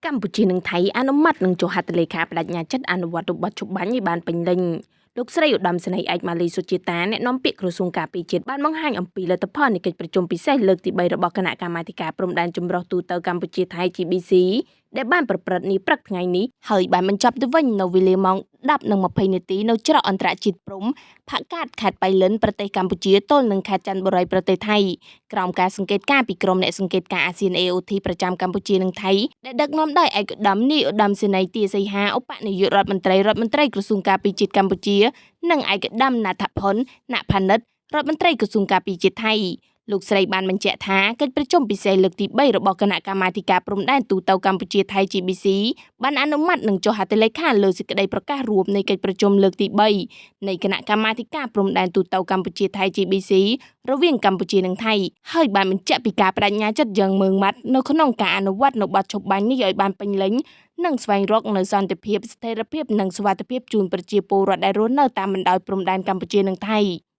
កម្ពុជានិងថៃអនុម័តនឹងចុះហត្ថលេខាប្តេជ្ញាចិត្តអនុវត្តបទឈប់បាញ់ឲ្យបានពេញលេញ។ លោកស្រីឧត្តមសេនីយ៍ឯកម៉ាលីសុជាតា អ្នកនាំពាក្យក្រសួងការពារជាតិ បានបង្ហាញអំពីលទ្ធផលនៃកិច្ចប្រជុំពិសេសលើកទី3របស់គណៈកម្មាធិការព្រំដែនចម្រុះទូទៅកម្ពុជាថៃ GBC ដែលបានប្រព្រឹត្តនាព្រឹកថ្ងៃនេះ ហើយបានបញ្ចប់ទៅវិញនៅវេលាម៉ោង10:20នាទី នៅច្រកអន្តរជាតិព្រំផាកាត ខេត្តបៃលិន ប្រទេសកម្ពុជា ទល់នឹងខេត្តច័ន្ទបុរី ប្រទេសថៃ ក្រោមការសង្កេតការណ៍ពីក្រុមអ្នកសង្កេតការណ៍អាស៊ាន AOT ប្រចាំកម្ពុជានិងថៃ ដែលដឹកនាំដោយឯកឧត្តមនាយឧត្តមសេនីយ៍ទាសីហា ឧបនាយករដ្ឋមន្ត្រី រដ្ឋមន្ត្រីក្រសួងការពារជាតិកម្ពុជា និងឯកឧត្តមណាថផុន ណផានិត រដ្ឋមន្ត្រីក្រសួងការពារជាតិថៃ។ លោកស្រីបានបញ្ជាក់ថា កិច្ចប្រជុំពិសេសលើកទី3របស់គណៈកម្មាធិការព្រំដែនទូទៅកម្ពុជាថៃ GBC បានអនុម័តនិងចុះហត្ថលេខាលើសេចក្តីប្រកាសរួមនៃកិច្ចប្រជុំលើកទី3នៃគណៈកម្មាធិការព្រំដែនទូទៅកម្ពុជាថៃ GBC រវាងកម្ពុជានិងថៃ ហើយបានបញ្ជាក់ពីការបដិញ្ញាចិត្តយ៉ាងម៉ឺងម៉ាត់នៅក្នុងការអនុវត្តនូវបទឈប់បាញ់នេះឲ្យបានពេញលេញ និងស្វែងរកនូវសន្តិភាព ស្ថិរភាព និងសុវត្ថិភាពជូនប្រជាពលរដ្ឋដែលរស់នៅតាមបណ្ដោយព្រំដែនកម្ពុជានិងថៃ។